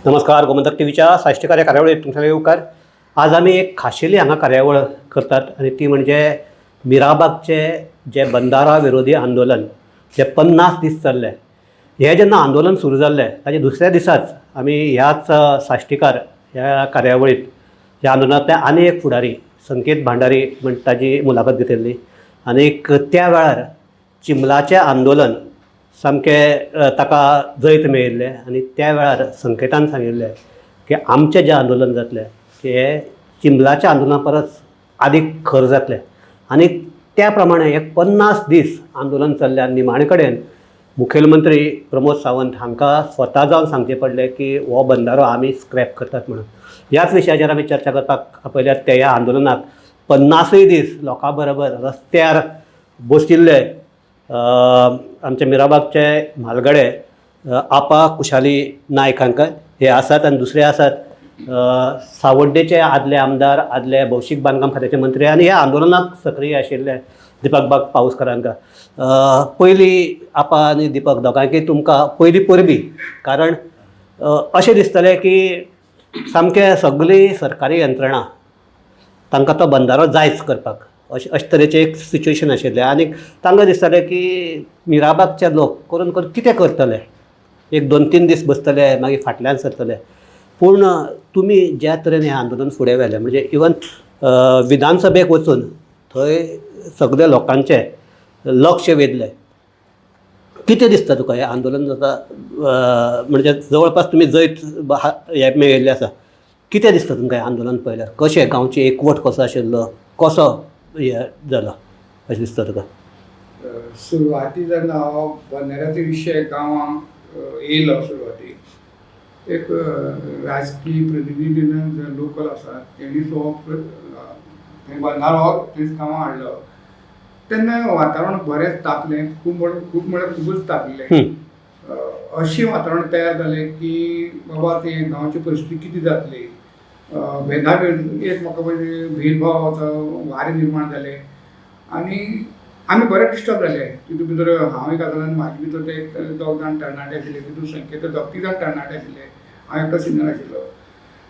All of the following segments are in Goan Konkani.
नमस्कार, गोमंतक टीव्हीच्या साश्टीकार या कार्यावळीत तुमचे येवकार. आज आमी एक खाशेली हांगा कार्यावळ करतात आनी ती म्हणजे मिराबागचे जे बंदारा विरोधी आंदोलन जे 50 दीस चल्ले, हे जेन्ना आंदोलन सुरू जाल्लें ताजे दुसऱ्या दिसाच आमी ह्याच साश्टीकार ह्या कार्यावळीत ह्या आंदोलनांतले आनी एक फुडारी संकेत भांडारी म्हण ताजी मुलाखत घेतिल्ली. आनीक त्या वेळार चिंबलाचें आंदोलन सामकें ताका जैत मेळिल्लें आनी त्या वेळार संकेतान सांगिल्लें की आमचें जें आंदोलन जातलें तें चिंबलाच्या आंदोलना परस आदीक खर जातलें. आनी त्या प्रमाणे एक 50 दीस आंदोलन चल्लें आनी निमाणे कडेन मुखेलमंत्री प्रमोद सावंत हांकां स्वता जावन सांगचें पडलें की हो बंदारो आमी स्क्रॅप करतात म्हणून. ह्याच विशयाचेर आमी चर्चा करपाक आपयल्यात ते ह्या आंदोलनाक 50 दीस लोकां बरोबर रस्त्यार बशिल्ले आमचे मिराबागचे म्हालगडे आपा कुशाली नायक हांकां हे आसात आनी दुसरे आसात सावड्डेचे आदले आमदार, आदले भौशीक बांदकाम खात्याचे मंत्री आनी ह्या आंदोलनाक सक्रीय आशिल्ले दीपक बाब पाऊसकर हांकां. पयलीं आपा आनी दीपक दोगांयकय तुमकां पयलीं परबी, कारण अशें दिसतलें की सामकें सगळी सरकारी यंत्रणा तांकां तो बंदारो जायच करपाक अशें अशे तरेचें एक सिच्युएशन आशिल्लें. आनी तांकां दिसतालें की मिराबागचे लोक करून करून कितें करतले, एक 2-3 दीस बसतले मागीर फाटल्यान सरतले. पूण तुमी ज्या तरेन हें आंदोलन फुडें व्हेलें, म्हणजे इवन विधानसभेक वचून थंय सगल्या लोकांचें लक्ष वेधलें, कितें दिसता तुका हें आंदोलन जाता म्हणजे जवळपास तुमी जैत हें मेळिल्लें आसा, कितें दिसता तुमकां हें आंदोलन पळयल्यार, कशें गांवची एकवट कसो आशिल्लो, कसो हें जालो अशें दिसता तुका? सुरवाती जेन्ना हो बंदराचो विशय गांवांक येयलो, सुरवातीक एक राजकीय प्रतिनिधी जे लोकल आसात तेणीच हो बंदारो हो थंयच गांवांत हाडलो. तेन्ना वातावरण बरेंच तापलें, खूब खूब म्हळ्यार खुबूच तापलें. अशें वातावरण तयार जालें की बाबा ते गांवची परिस्थिती कितें जातली, भेदाभेद एक म्हाका म्हणजे भेदभावाचो वारें निर्माण जालें आनी आमी बरे डिस्टर्ब जाले. तितून भितर हांव एक आसलो आनी म्हाजे भितर ते एक दोग जाण तरणाटे आशिल्ले, तितून संकेत दोग तीग जाण तरणाटे आशिल्ले, हांव एकटो सिनियर आशिल्लो.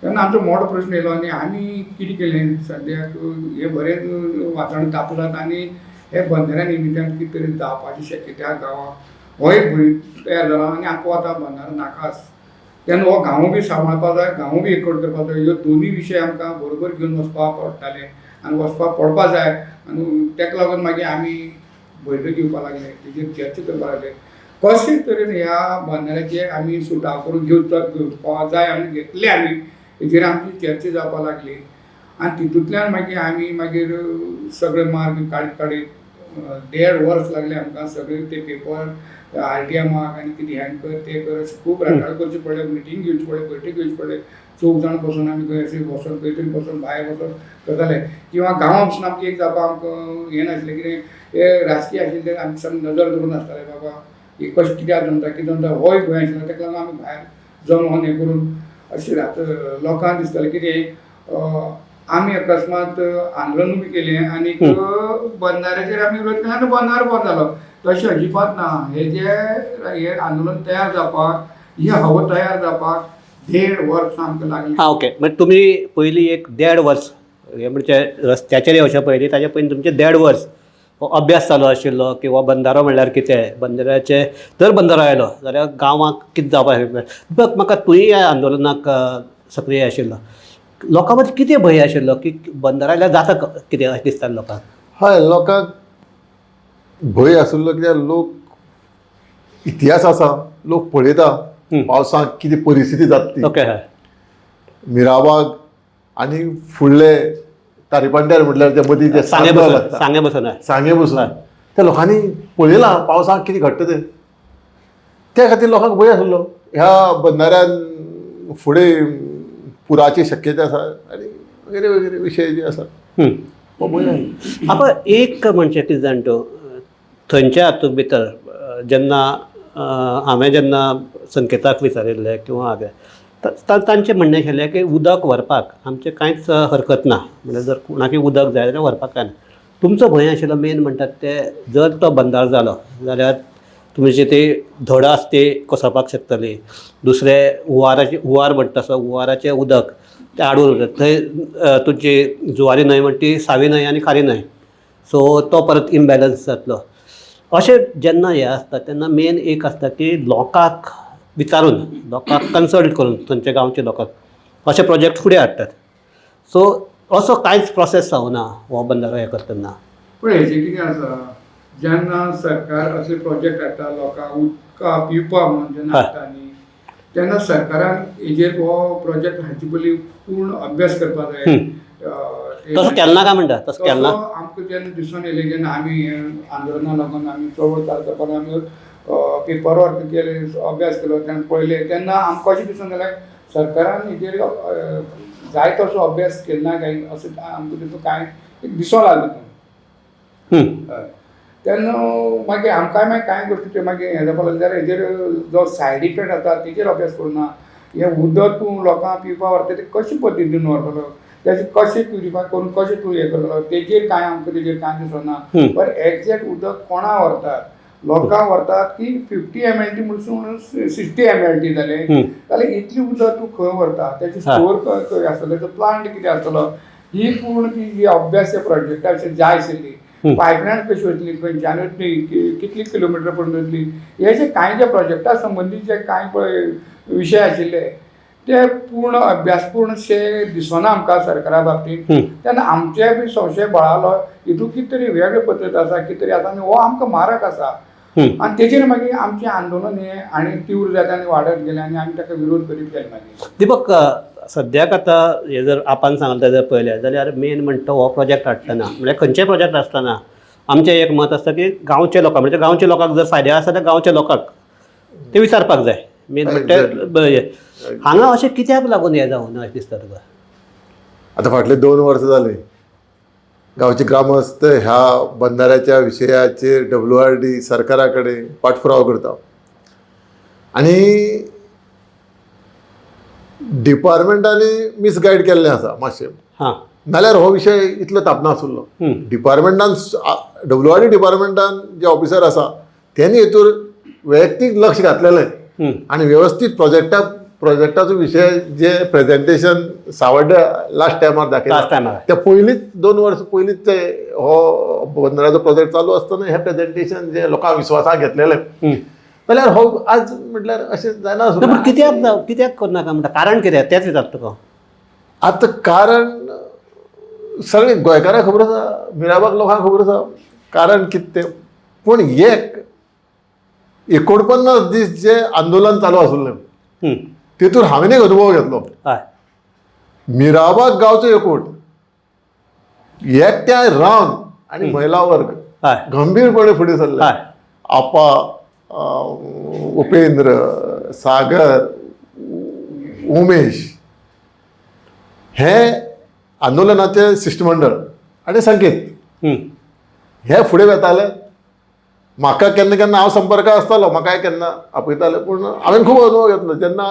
तेन्ना आमचो मोठो प्रश्न येयलो आनी आमी कितें केलें, सद्याक हें बरें वातावरण तापलां आनी हे बंदरा निमित्तान कितें तरी जावपाची शक्यता गांवांक, हो एक भंय तयार जाला आनी आमकां आतां बंदारो नाकाच. तेन्ना हो गांवूय बी सांबाळपाक जाय, गांवूय बी एकवट करपाक जाय. ह्यो दोनूय विशय आमकां बरोबर घेवन वचपाक पडटाले आनी वचपाक पडपा जाय. आनी ताका लागून मागीर आमी बैठक घेवपाक लागले, तेजेर चर्चा करपाक लागले, कशे तरेन ह्या बंदराचे आमी सुटाव करून घेवपाक जाय आमी घेतले आमी हेजेर आमची चर्चा जावपाक लागली. आनी तितूंतल्यान मागीर आमी मागीर सगळे मार्ग काडीत काडीत 1.5 वर्स लागलें आमकां सगळे ते पेपर आरटीएमाक आनी कितें हें कर तें कर अशें खूब राटाळ करचें पडलें, मिटींग घेवची पडली, बैठक घेवची पडली. चौग जाण बसून आमी खंय अशें बसून खंय तरी बसून भायर बसून करताले किंवा गांवां बसून आमकां एक जावपाक आमकां हें नासलें कितें हे राजकीय आशिल्ले आमचे सामकें नजर दवरून आसताले, बाबा हे कशें कित्याक जमता कितें जमता, होय भंय आशिल्लो. ताका लागून आमी भायर जमोन हें करून अशें रात लोकांक दिसतालें कितें आमी अकस्मात आंदोलन बी केलें आनी बंदाऱ्याचेर आमी विरोध केला आनी बंदारो बंद जालो. तशें अजिबात ना. हे जे हे आंदोलन तयार जावपाक, ही हवा तयार जावपाक 1.5 वर्स आमकां लागलीं. हां, ओके. मागीर तुमी पयलीं एक 1.5 वर्स हे म्हणजे रस्त्याचेर येवच्या पयलीं, ताजे पयलीं तुमचें 1.5 वर्स हो अभ्यास चालू आशिल्लो की हो बंदारो म्हणल्यार कितें, बंदराचे जर बंदारो आयलो जाल्यार गांवांक कितें जावपाक शकता. बट म्हाका तूंय ह्या आंदोलनाक सक्रीय आशिल्लो, लोकां मदीं कितें भंय आशिल्लो की बंदारो आयल्यार जाता कितें अशें दिसतालें लोकांक? हय, लोकांक भंय आशिल्लो कित्याक लोक इतिहास आसा, लोक पळयता पावसाक कितें परिस्थिती जाता ती. ओके, हय. मिराबाग आनी फुडले तारीपांड्यार म्हटल्यार ते मदीं ते सांगे बसून, सांगे बसून, सांगे बसून त्या लोकांनी पळयलां पावसाक कितें घडटा तें. त्या खातीर लोकांक भंय आशिल्लो ह्या बंदाऱ्यान फुडें पुराची शक्यता आसा आनी वगैरे वगैरे विशय जे आसा हो भंय आशिल्लो. आतां एक म्हणजे कितें जाण तूं थंयच्या हातूंत भितर जेन्ना हांवें जेन्ना संकेताक विचारिल्लें किंवां हांवें तांचें म्हणणें आशिल्लें की उदक व्हरपाक आमचें कांयच हरकत ना, म्हणल्यार जर कोणाकय उदक जाय जाल्यार व्हरपाक कांय ना. तुमचो भंय आशिल्लो मेन म्हणटात ते जर तो बंदारो जालो जाल्यार तुमचे ते धडां आसा ते कोसळपाक शकतली. दुसरें हुंवाराचे, हुंवार म्हणटा आसा, हुंवाराचें उदक तें आडून उरता थंय. तुमची जुवारी न्हंय म्हणटा ती सावी न्हंय आनी खारी न्हंय, सो तो परत इमबॅलन्स जातलो. अशें जेन्ना हें आसता तेन्ना मेन एक आसता की लोकांक विचारून, लोकांक कन्सल्ट करून, थंयच्या गांवच्या लोकांक अशे प्रोजेक्ट फुडें हाडटात. सो असो कांयच प्रोसेस जावना हो बंदारो हें करतना. पण हेजें कितें आसा, जेन्ना सरकार असले प्रोजेक्ट हाडटा लोकांक उदका पिवपा म्हणून जेन्ना हाडटा न्ही, तेन्ना सरकारान हेजेर हो प्रोजेक्ट हाडचे पयलीं पूर्ण अभ्यास करपाक जाय. तसो केलो ना काय म्हणटा, तसो केलो ना? तसो आमकां जेन्ना दिसून येयलें, जेन्ना आमी आंदोलना लागून आमी चळवळ चालू करपाक आमी पेपर वर्क केले, अभ्यास केलो, तेन्ना पळयलें, तेन्ना आमकां अशें दिसून येयलें सरकारान हेजेर जाय तसो अभ्यास केलो ना काय अशें आमकां तितून कांय एक दिसोंक लागलें तितून. हय, तेन्ना मागीर आमकांय मागीर कांय गोश्टी त्यो मागीर हें जावपाक लागलें. जाल्यार हेजेर जो सायड इफेक्ट जाता तेजेर अभ्यास करूं ना. हें उदक तूं लोकांक पिवपाक व्हरता तें कशें पद्दतीन व्हरतलो, तेजें कशें प्युरिफाय करून कशें तूं हें करतलो, तेजेर कांय आमकां तेजेर कांय दिसना. बरें, एग्जॅक्ट उदक कोणा व्हरतात, लोकांक व्हरतात की 50 MLD म्हणसून 60 MLD जालें जाल्यार इतलें उदक तूं खंय व्हरता, तेजें स्टोर खंय आसतलें, तेजो प्लांट कितें आसतलो, ही पूर्ण ती जी अभ्यास त्या प्रोजेक्टा विशीं जाय आशिल्ली. पायपलायन कशी वतली, खंयच्यान वतली, कितली किलोमिटर पर्यंत वतली, हे जे कांय जे प्रोजेक्टा संबंदीत जे कांय पळय विशय आशिल्ले ते पूर्ण अभ्यासपूर्ण शे दिसना आमकां सरकारा बाबतींत. तेन्ना आमचे बी संशय बळालो, हितून कितें तरी वेगळे पद्दत आसा, कितें तरी आसा आनी हो आमकां मारक आसा. आनी तेजेर मागीर आमचें आंदोलन हें आनी तीव्र जाता आनी वाडत गेलें आनी आमी ताका विरोध करीत गेले मागीर. दीपक, सद्याक आतां हें जर आपान सांगलें तें जर पळयलें जाल्यार मेन म्हणटा हो प्रोजेक्ट हाडटना, म्हळ्यार खंयचेय प्रोजेक्ट आसतना आमचें एक मत आसता की गांवच्या लोकांक, म्हणजे गांवच्या लोकांक जर फायदे आसा जाल्यार गांवच्या लोकांक ते विचारपाक जाय. मेन म्हणटा हांगा अशें कित्याक लागून हें जावना अशें दिसता तुका? आतां फाटले 2 वर्सां जालीं गांवचे ग्रामस्थ ह्या बंदाऱ्याच्या विशयाचेर WRD सरकारा कडेन पाठपुरावो करता आनी डिपार्टमेंटांनी मिसगायड केल्लें आसा मातशें, नाल्यार हो विशय इतलो तापनासलो. डिपार्टमेंटान, WRD डिपार्टमेंटान जे ऑफिसर आसा तेणी हितूर वैयक्तीक लक्ष घातलेलें आनी वेवस्थीत प्रोजेक्टाचो विशय जे प्रेजेंटेशन सावड्ड्या लास्ट टायमार दाखयला, लास्ट टायमार, त्या पयलींच 2 वर्सां पयलींच ते हो बंदराचो प्रोजेक्ट चालू आसतना हें प्रेजेंटेशन जे लोकांक विस्वासाक घेतलेलें जाल्यार हो आज म्हटल्यार अशें जायना. पूण कित्याक कित्याक करनाका म्हणटा, कारण कितें तेंच विचारता तुका. आतां कारण सगळे गोंयकारांक खबर आसा, मिराबाग लोकांक खबर आसा कारण कितें तें. पूण एक 49 दीस जे आंदोलन चालू आसलें तितून हांवें एक अनुभव घेतलो. मिराबाग गांवचो एकूट एकट्या रावन आनी महिला वर्ग गंभीरपणे फुडें सरले. आपा, उपेंद्र, सागर, उमेश हे आंदोलनाचे शिश्टमंडळ आनी संकेत हे फुडें वेताले. म्हाका केन्ना केन्ना हांव संपर्क आसतालो, म्हाकाय केन्ना आपयताले, पूण हांवें खूब अनुभव घेतलो जेन्ना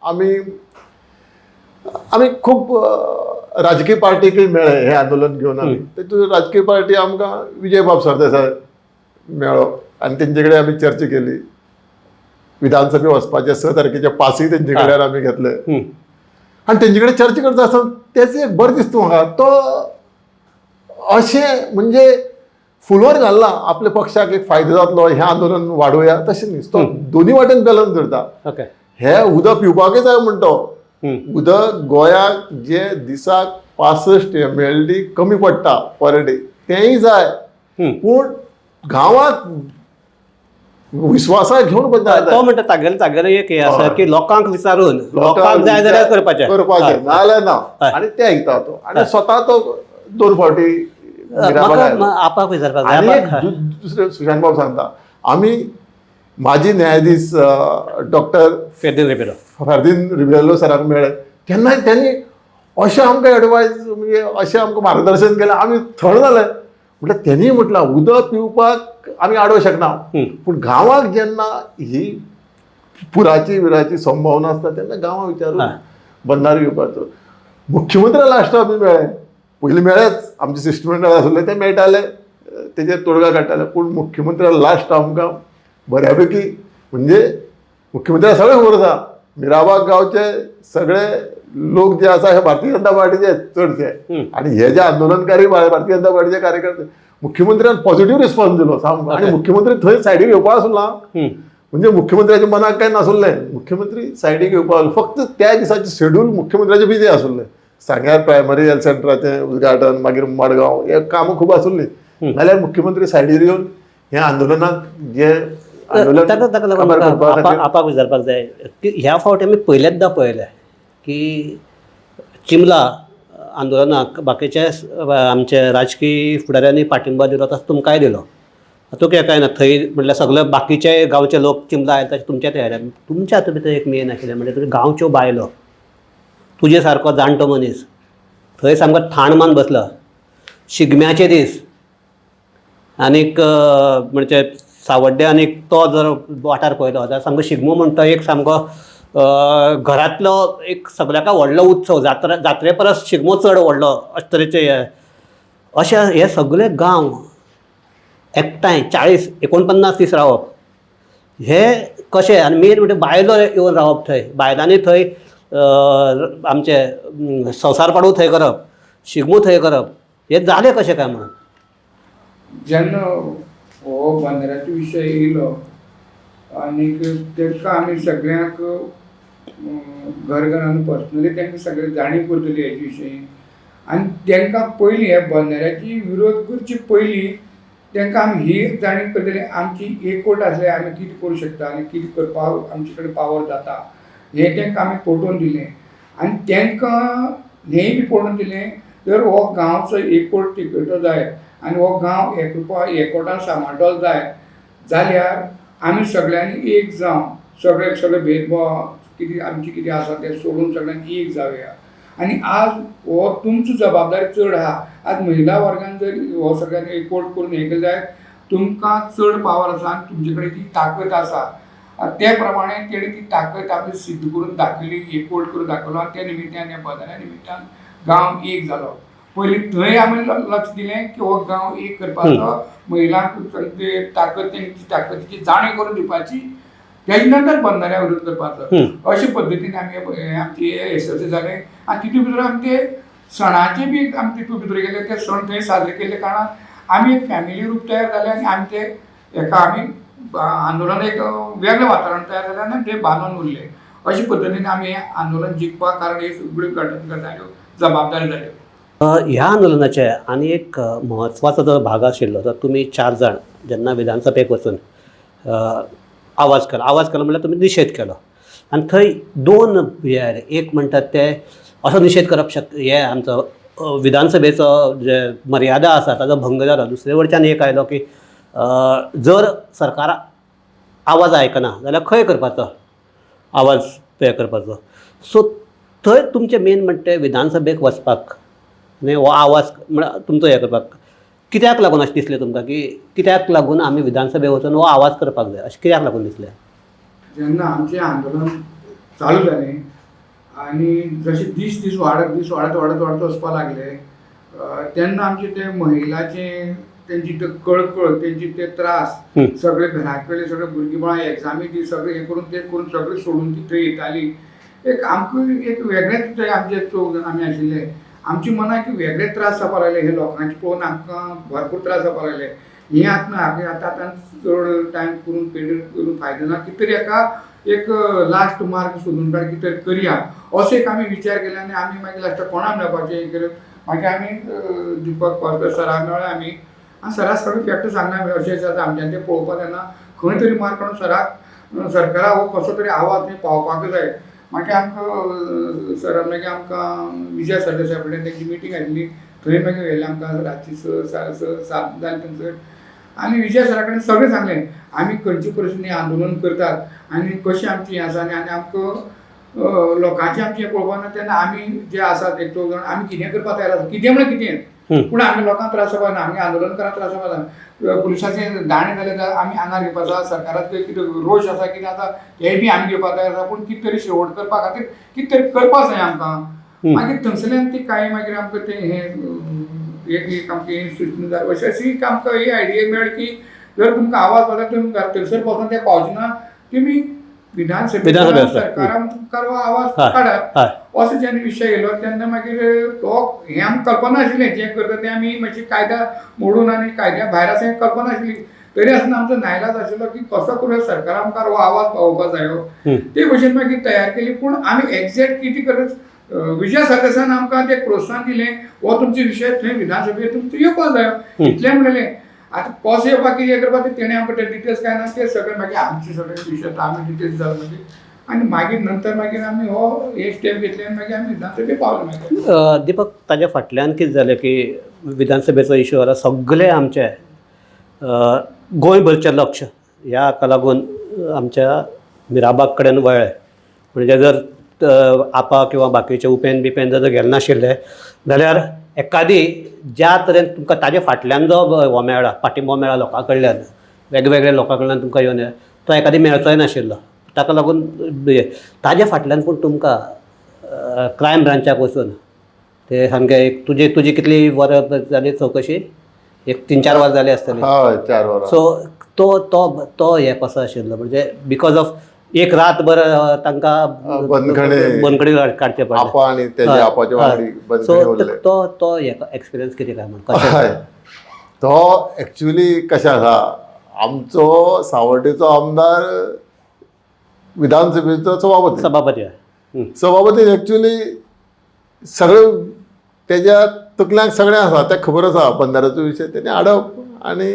आमी आमी खूब राजकीय पार्टीकय मेळ्ळे हें आंदोलन घेवन आमी. तेतून राजकीय पार्टी आमकां विजयबाब सरदेसाय मेळ्ळो आनी तेंचे कडेन आमी चर्चा केली. विधानसभे वचपाचे 6 तारखेचे पासूय तेंचे कडल्यान आमी घेतले आनी तेंचे कडेन चर्चा करता आसतना तेचें एक बरें दिसता म्हाका, तो अशें म्हणजे फुलोर घालना आपल्या पक्षाक एक फायदो जातलो हें आंदोलन वाडोवया तशें न्ही, तो दोनी वाटेन बॅलन्स धरता. हे उदक पिवपाकय जाय म्हणटा, उदक गोंयाक जे दिसाक 65 MLD कमी पडटा पर डे तेंय जाय, पूण गांवांत विस्वासाक घेवन बंद तो म्हणटा तागेलें तागेलें एक हें आसा की लोकांक विचारून, लोकांक जाय जाल्यार करपाचें, करपाचें नाजाल्यार ना. आनी ते आयकता तो आनी स्वता तो 2 फावटी आपाक विचारपाक जाय. दुसरें सुशांत बाब सांगता, आमी माजी न्यायाधीश डॉक्टर फेर्दीन रिबेलो सराक मेळ्ळे तेन्ना त्यांनी अशें आमकां एडवायज म्हणजे अशें आमकां मार्गदर्शन केलें, आमी थंड जाले. म्हटल्यार तेणी म्हटलां उदक पिवपाक आमी आडोवंक शकना, पूण गांवाक जेन्ना ही पुराची विराची संभावना आसता तेन्ना गांवाक विचारून बंदारो घेवपाचो. मुख्यमंत्री लास्ट आमी मेळ्ळे, पयलीं मेळ्ळेच, आमचे शिश्टमंडळ आसले ते मेळटाले, तेजेर तोडगा काडटाले, पूण मुख्यमंत्र्यान लास्ट आमकां बऱ्यापैकी म्हणजे मुख्यमंत्र्याक सगळें खबर आसा मिराबाग गांवचे सगळे लोक जे आसा हे भारतीय जनता पार्टीचे चडशे आनी हे जे आंदोलनकारी भारतीय जनता पार्टीचे कार्यकर्ते, मुख्यमंत्र्यान पॉझिटिव्ह रिस्पॉन्स दिलो सामको. आनी मुख्यमंत्री थंय सायडीक येवपा आसलो ना, म्हणजे मुख्यमंत्र्याच्या मनाक काय नासलें, मुख्यमंत्री सायडीक येवपा आसलो. फक्त त्या दिसाचें शेड्यूल मुख्यमंत्र्याचें बिजी आसलें. सांग्यार प्रायमरी हेल्थ सेंटराचें उद्घाटन, मागीर मडगांव, हे कामां खूब आसलीं. नाल्यार मुख्यमंत्री सायडीर येवन ह्या आंदोलनाक जे आंदोलन ताका ताका लागून काबार म्हाका करपा खातीर आपाक विचारपाक जाय की ह्या फावटी आमी पयलेंचदा पळयलें की चिमला आंदोलनाक बाकीचे आमचे राजकीय फुडाऱ्यांनी पाठिंबा दिलो, तसो तुमकांय दिलो. हातूंत काय ना, थंय म्हटल्यार सगळे बाकीचे गांवचे लोक चिमला आयले तशें तुमच्यात आयले. तुमच्या हातूंत भितर एक मेन आशिल्लें म्हणजे तुमी गांवच्यो बायलो, तुजे सारको जाणटो मनीस थंय सामको ठाण मान बसला, शिगम्याचे दीस आनीक म्हणजे सावड्डे आनीक तो जर वाठार पळयलो जाल्यार सामको शिगमो म्हणटा एक सामको घरांतलो एक सगळ्याक व्हडलो उत्सव, जात्रा जात्रे परस शिगमो चड व्हडलो अशे तरेचे हे, अशे हे सगळे गांव एकठांय 40 49 दीस रावप हे कशें? आनी मेन म्हणजे बायलो येवन रावप थंय, बायलांनी थंय आमचे संवसार पाडवो थंय करप, शिगमो थंय करप, हें जालें कशें काय म्हणून? जेन्ना हो बंदराचो विशय येयलो आनीक तांकां आमी सगळ्यांक घर घरान पर्सनली तांकां सगळें जाणीव करतली हेजे विशयी, आनी तांकां पयलीं हे बंदराची विरोध करची पयलीं तांकां आमी ही जाणीव करतली आमची एकवट आसल्यार आमी कितें करूं शकता आनी कितें करपाक आमचे कडेन पावर जाता हें तांकां आमी पटोवन दिलें. आनी तांकां हेंय बी पटोवन दिलें जर हो गांवचो एकवट टिकयतो जाय आनी हो गांव एकवटान सांबाळटलो जाय जाल्यार आमी सगळ्यांनी एक जावन सगळे सगळे भेदभाव कितें आमची कितें आसा तें सोडून सगळ्यांनी एक जावया. आनी आज हो तुमचो जबाबदारी चड आहा. आज महिला वर्गान जर हो सगळ्यांनी एकवट करून हें केलें जायत तुमकां चड पावर आसा आनी तुमचे कडेन ती ताकद आसा. ते प्रमाणे तेणी ती ताकद आपली सिद्ध करून दाखयली, एकवट करून दाखयलो आनी त्या निमित्तान ह्या बदल्या निमित्तान गांव एक जालो. पयलीं थंय आमी लक्ष दिलें की हो गांव एक करपाचो, महिलांक ते ताकद तेंची ताकदीची जाणीव करून दिवपाची, तेजे नंतर बंदऱ्या विरोध करपाचो. अशे पद्दतीन आमी आमची यशस्वी जालें. आनी तितून भितर आमचे सणाचे बी आमी तितून भितर गेले, ते सण थंय साजरे केल्ले कारणान आमी एक फॅमिली रूप तयार जालें आनी आमी ते एका आमी आंदोलन एक वेगळें वातावरण तयार जालें आनी ते बांदून उरले. अशे पद्दतीन आमी हें आंदोलन जिखपाक कारण हे सगळ्यो गजाल्यो जबाबदारी जाल्यो. ह्या आंदोलनाचे आनी एक म्हत्वाचो जो भाग आशिल्लो तो तुमी 4 जाण जेन्ना विधानसभेक वचून आवाज केलो, आवाज केलो म्हणल्यार तुमी निशेध केलो आनी थंय 2 हे आयले. एक म्हणटात ते असो निशेध करप हे आमचो विधानसभेचो जे मर्यादा आसा ताजो भंग जालो. दुसरे वटच्यान एक आयलो की जर सरकार आवाज आयकना जाल्यार खंय करपाचो आवाज पे करपाचो. सो थंय तुमचें मेन म्हणटा तें विधानसभेक वचपाक न्ही हो आवाज म्हळ्यार तुमचो हें करपाक कित्याक लागून अशें दिसलें तुमकां की कित्याक लागून आमी विधानसभेक वचून हो आवाज करपाक जाय अशें कित्याक लागून दिसलें? जेन्ना आमचें आंदोलन चालू जालें आनी जशें दीस दीस वाडत दीस वाडत वाडत वाडत वचपाक लागले तेन्ना आमचे ते महिलाचे तेंची ते कळकळ, तेंची ते त्रास, सगळे घरा कडले सगळे भुरगीं बाळां एग्जामी दी सगळे हें करून ते करून सगळे सोडून ती थंय येताली. एक आमकां एक वेगळेच थंय आमचे चौग जाण आमी आशिल्ले, आमच्या मनाक वेगळे त्रास जावपाक लागले. हे लोकांचे पळोवन आमकां भरपूर त्रास जावपाक लागले. हें आतां ना, आतां आतां चड टायम करून पिरियड करून फायदो ना, कितें तरी एका एक लास्ट मार्क सोदून काड कितें तरी करया असो एक आमी विचार केलो. आनी आमी मागीर लास्टाक कोणा मेळपाचें हें केलें. मागीर आमी दीपक पावकर सरा मेळ्ळे आमी आनी सरा सगळें फॅक्ट सांगलें अशें अशें आतां आमच्यान तें पळोवपाक येना, खंय तरी मार्क काडून सराक सरकाराक हो कसो तरी आवाज थंय पावपाक जाय. मागीर आमकां सरान मागीर आमकां विजय सरदेसाय कडेन तेंची मिटींग आशिल्ली, थंय मागीर व्हेलें आमकां रातची 6 6:30 7 जालीं थंयसर. आनी विजय सरा कडेन सगळें सांगलें आमी खंयचे परिस्थितीन आंदोलन करतात आनी कशें आमचें हें आसा आनी आमकां लोकांचें आमचें हें पळोवपाक ना तेन्ना आमी जे आसात एक चौग जाण आमी कितें करपाक तयार आसा, कितें म्हळ्यार कितें, पूण आमी लोकांक त्रास जावपाक ना, आमी आंदोलन त्रास जावपाक ना. पुलिसांचे दाणे जाले जाल्यार आमी आंगार घेवपाक जाय, सरकाराचो कितें रोश आसा कितें आसा तें बी आमी घेवपाक तयार आसा, पूण कितें तरी शेवट करपा खातीर कितें तरी करपाक जाय आमकां. मागीर थंयसरल्यान ती कांय मागीर आमकां तें हें एक एक आमकां हें सुचना जालें. अशें अशी आमकां ही आयडिया मेळ्ळी की जर तुमकां आवाज वता तुमी थंयसर बसून ते पावचे ना, तुमी विधानसभेत विधानसभेत वचा. सरकारा मुखार हो आवाज हय. काडात. हय. असो जेन्ना विशय येयलो तेन्ना मागीर तो हें आमकां कल्पना आशिल्लें, जें करता तें आमी मातशी कायदा मोडून आनी कायद्या भायर आसा हें कल्पना आशिल्ली. तरी आसतना आमचो नायलाज आशिल्लो की कसो करून सरकारा मुखार हो आवाज पावोवपा जायो. ते भशेन मागीर तयार केली. पूण आमी एग्जॅक्ट कितें करत, विजय सरदेसायान आमकां तें प्रोत्साहन दिलें, हो तुमचे विशय थंय विधानसभेर तुमचो येवपा जायो इतलें म्हणलें. आतां कसो येवपाक कितें करपाक तें तेणें आमकां ते डिटेल्स कांय ना, ते सगळे मागीर आमचे सगळे विशय आमी डिटेल्स जाले मागीर आनी मागीर नंतर मागीर आमी हो हे स्टेप घेतले आनी मागीर आमी विधानसभेर पावले मागीर. दीपक, ताज्या फाटल्यान कितें जालें की विधानसभेचो इशू जाला, सगळे आमचे गोंयभरचें लक्ष ह्या हाका लागून आमच्या मिराबाग कडेन वळ्ळें. म्हणजे जर आपा किंवा बाकीचे उपेन बिपेन जर गेले नाशिल्ले जाल्यार एकादी ज्या तरेन तुमकां ताजे फाटल्यान जो हो मेळ्ळा, पाठिंबो मेळ्ळा लोकां कडल्यान, वेगवेगळ्या लोकां कडल्यान तुमकां येवन तो एकादी मेळचोय नाशिल्लो. ताका लागून ताजे फाटल्यान पूण तुमकां क्रायम ब्रांचाक वचून ते सामके एक तुजी तुजी कितली वरां जाली चवकशी, एक 3-4 वरां जाली आसतली. हय, 4 वरां. सो तो तो तो हे कसो आशिल्लो, म्हणजे because of एक रातभर तांकां बंदखणी. बंदखणी काडचे पडले. आपा आनी तेजे आपाचे वांगडी बंदखणी सो उरले. तो तो हे एक्सपिरियन्स कितें काय म्हण कशें? हय, तो एक्चुली कशें आसा, आमचो सावर्डेचो आमदार विधानसभेचो सभापती, सभापती. सभापती एक्चुली सगळे तेज्या तकल्यांक सगळें आसा, तेका खबर आसा बंदाऱ्याचो विशय. तेणें हाडप आनी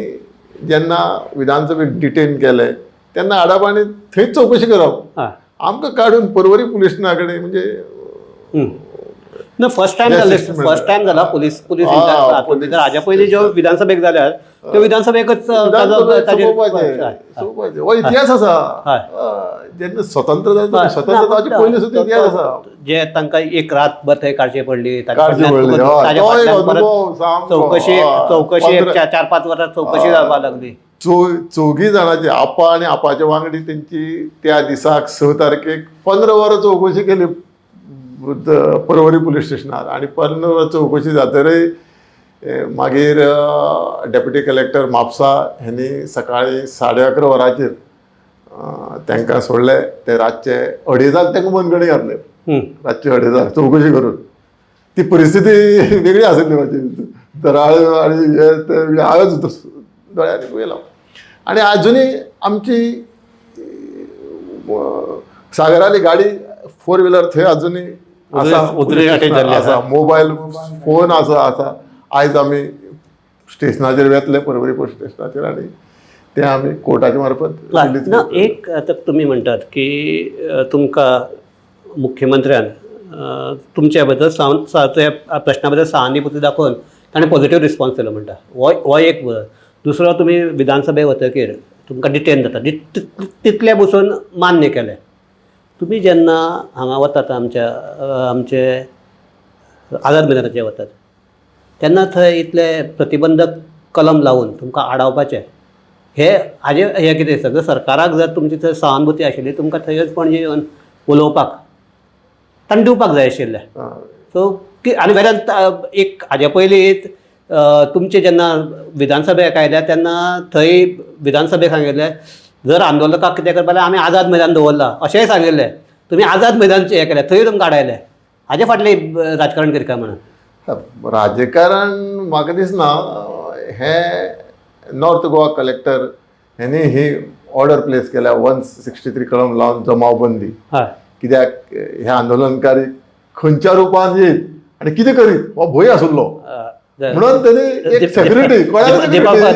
जेन्ना विधानसभेक डिटेन केले तेन्ना हाडप आनी थंयच चवकशी करप. आमकां काडून पर्वरी पुलीस स्टेशना कडेन म्हणजे ना फर्स्ट टायम Yes, जालें, yes, first time जाला पुलीस पुलीस police हाज्या पयलीं ज्यो विधानसभेक जाल्यार त्यो विधानसभेकच सोंपोवपाचें. हो इतिहास आसा. जेन्ना स्वतंत्र जालें, स्वतंत्र जावचे पयलीं सुद्दां इतिहास आसा. जे तांकां एक रातभर थंय काडची पडली, काडची पडली, हय. ताज्या तो एक फाटल्यान परत अनुभव सामको, चवकशी हय. चवकशी एक 4-5 वरां चवकशी जावपाक लागली. चौगी जाणांची आपा आनी आपाचे वांगडी तेंची त्या दिसाक 6 तारखेक 15 वरां चवकशी केली पर्वरी पुलीस स्टेशनार. आनी 15 वरां चवकशी जातकच मागीर डेप्युटी कलेक्टर म्हापसा ह्यांनी सकाळीं 11:30 वरांचेर तांकां सोडले. ते रातचे 2:30 तांकां बंदखणी घातले. रातचे 2:30 चवकशी करून. ती परिस्थिती वेगळी आसली म्हाजी, दराळ आनी हे ते हांवें दोळ्यांनी पळयलां. आनी आजुनूय आमची सागराली गाडी 4 व्हिलर थंय आजुनूय आसा, आसा, मोबायल फोन आसा आसा. आयज आमी स्टेशनाचेर वेतले, पर्वरी पोलीस स्टेशनाचेर, आनी ते आमी कोर्टाच्या मार्फत रिलीज. ना, एक आतां तुमी म्हणटात की तुमकां मुख्यमंत्र्यान तुमच्या बद्दल प्रश्ना बद्दल सहानुभूती दाखोवन ताणें पॉझिटिव्ह रिस्पॉन्स दिलो म्हणटा, हो एक. दुसरो, तुमी विधानसभेक वतकीर तुमकां डिटेन जाता, तितले बसून मान्य केलें. तुमी जेन्ना हांगा वतात, आमच्या आमचे आझाद मैदानाचेर वतात तेन्ना थंय इतले प्रतिबंधक कलम लावन तुमकां आडावपाचें, हे हाजे हें कितें दिसता? जर सरकाराक जर तुमची थंय सहानुभूती आशिल्ली, तुमकां थंयच पणजे येवन उलोवपाक तांणी दिवपाक जाय आशिल्लें. सो की आनी वेल्यान एक हाजे पयलीं तुमचे जेन्ना विधानसभेक आयल्या तेन्ना थंय विधानसभेक सांगिल्लें जर आंदोलकाक कितें करपा जाल्यार आमी आझाद मैदान दवरलां अशेंय सांगिल्लें. तुमी आझाद मैदानचें हें केलें, थंय तुमकां आडायलें. हाजे फाटलें राजकारण कितें काय म्हणून? राजकारण म्हाका दिसना. हें नॉर्थ गोवा कलेक्टर ह्यांनी ही ऑर्डर प्लेस केल्या 163 कलम लावन जमावबंदी. कित्याक हे आंदोलनकारी खंयच्या रुपान येयत आनी कितें करीत हो भंय आशिल्लो, म्हणून तेणी एक सेक्युरिटी.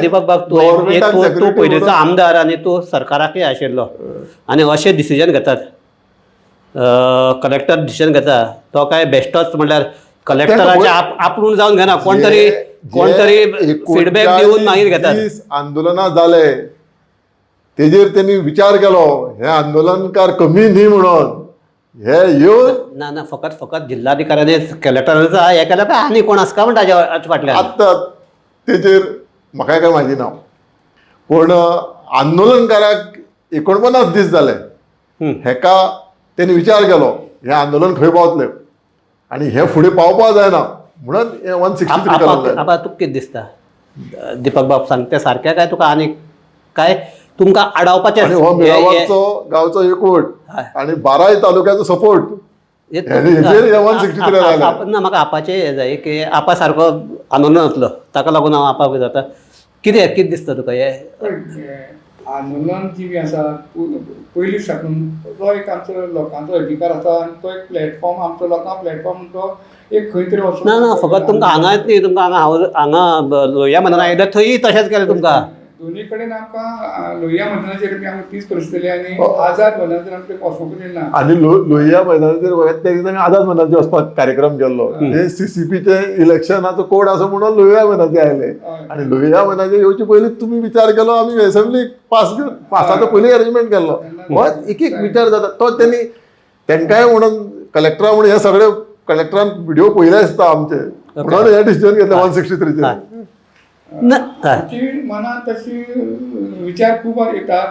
दीपक बाब, तूं पयलींचो आमदार आनी तूं सरकाराकय आशिल्लो आनी अशें डिसिजन घेतात, कलेक्टर डिसिजन घेता तो काय बेश्टोच म्हणल्यार कलेक्टराचे आपणून जावन घेना, कोण तरी कोण तरी फिडबॅक दिवन मागीर घेतात. आंदोलनां जाले तेजेर तेणी विचार केलो हे आंदोलनकार कमी न्ही म्हणून हे येवन ना ना फकत फकत जिल्हाधिकाऱ्यांनी कलेक्टरांचो हे केल्या काय आनी कोण आसता म्हण ताज्या फाटल्यान? आतां तेजेर म्हाका काय म्हायती ना, पूण आंदोलनकाराक 49 दीस जाले हेका तेणी विचार केलो हें आंदोलन खंय पावतलें आनी हें फुडें पावपा जायना म्हणून हें 163 कलम. आबा, तुका कितें दिसता दीपक बाब सांगते सारकें काय तुका आनी काय तुमकां आडावपाचें? आनी हो मिराबागचो गांवचो एकवट आनी बाराय तालुक्याचो सपोर्ट हेजेर हे 163 आयले. ना, म्हाका आपाचें हें जाय की आपा सारको आंदोलन जातलो, ताका लागून हांव आपाक जाता. कितें कितें दिसता तुका हें? पण हें आंदोलन जी बी आसा पयलीं साकून, तो एक आमचो लोकांचो अधिकार आसा आनी तो एक प्लॅटफॉर्म आमचो लोकां प्लॅटफॉर्म, तो एक खंय तरी वचून ना ना, फकत तुमकां हांगाच न्ही, तुमकां हांगा हांव हांगा लोहिया मैदाना आयल्या थंय तशेंच केलें तुमकां. दोन्ही कडेन आमकां लोहिया मैदानाचेर बी आमकां तीच परिस्थिती आनी आझाद मैदानाचेर आमकां वचूंक दिना. आनी लोहिया मैदानाचेर वयता त्या दिसा आमी आझाद मैदानाचेर वचपाक कार्यक्रम केल्लो. ते सीसीपीचे इलेक्शनाचो कोड आसा म्हणून लोहिया मैदानाचेर आयले आनी लोहिया मैदानाचेर येवचे पयलीं तुमी विचार केलो, आमी एसेंब्लीक पास घेवन पासाचो पयलीं अरेंजमेंट केल्लो. हो एक एक विचार जाता तो त्यांनी तांकांय म्हणून कलेक्टरा म्हणून हे सगळे कलेक्टरान व्हिडिओ पयले आसता आमचे, म्हणून हे डिसिजन घेतले 163चेर. ना, हय. आमची मनांत तशी विचार खूब येतात,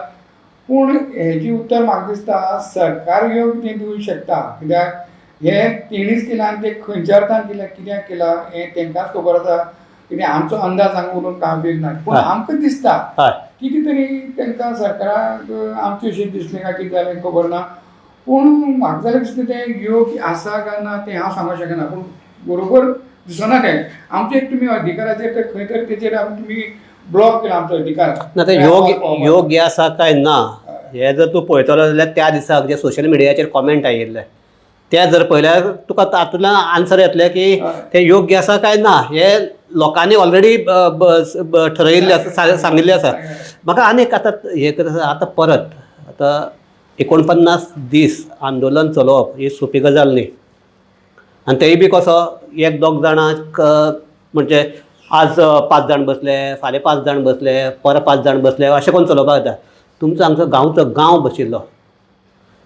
पूण हेजी उत्तर म्हाका दिसता सरकार योग्य तें दिवंक शकता, कित्याक हें तेणीच केलां आनी तें खंयच्या अर्थान केलां, कित्याक केलां हें तेंकांच खबर आसा. कित्याक आमचो अंदाज हांगा उलोवन कांय उपयोग ना, पूण आमकां दिसता कितें तरी तेंकां सरकाराक आमचें अशें दिसलें काय कितें जालें खबर ना, पूण म्हाका जाल्यार दिसता तें योग्य आसा काय ना तें हांव सांगूंक शकना, पूण बरोबर दिसना तें आमचें एक तुमी अधिकाराचेर ते खंय तरी तेचेर आमी तुमी ब्लॉक केला आमचो अधिकार. ना, ते योग्य योग्य आसा काय ना हें जर तूं पळयतलो जाल्यार त्या दिसाक जे सोशल मिडियाचेर कॉमेंट आयिल्ले ते जर पळयल्यार तुका तातूंतल्यान आन्सर येतलें की ते योग्य आसा काय ना हें लोकांनी ऑलरेडी ठरयिल्लें आसा, सांगिल्लें आसा. म्हाका आनीक आतां हें करता, आतां परत आतां 49 दीस आंदोलन चलोवप ही सोंपी गजाल न्ही, आनी तेय बी कसो एक दोग जाणांक, म्हणजे आज 5 जाण बसले, फाल्यां 5 जाण बसले, परत 5 जाण बसले, अशें करून चलोवपाक जाता. तुमचो आमचो गांवचो गांव बशिल्लो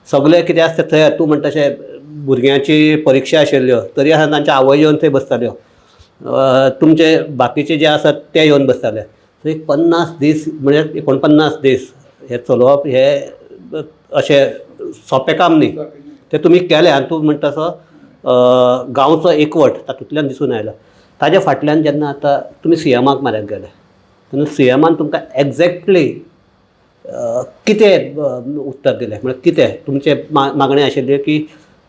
सगळें कितें आसता थंय. तूं म्हणटा तशें भुरग्यांची परिक्षा आशिल्ल्यो तरी आसतना तांच्या आवय येवन थंय बसताल्यो, तुमचे बाकीचे जे आसात ते येवन बसताले. सो एक 50 दीस म्हणजे 49 दीस हें चलोवप हें अशें सोंपें काम न्ही, तें तुमी केलें. आनी तूं म्हणटा तसो गांवचो एकवट तातूंतल्यान दिसून आयलो. ताज्या फाटल्यान जेन्ना आतां तुमी सीएमाक म्हऱ्यांत गेले तेन्ना सीएमान तुमकां एग्जॅक्टली कितें उत्तर दिलें? म्हळ्यार कितें तुमचें मागणें आशिल्ली की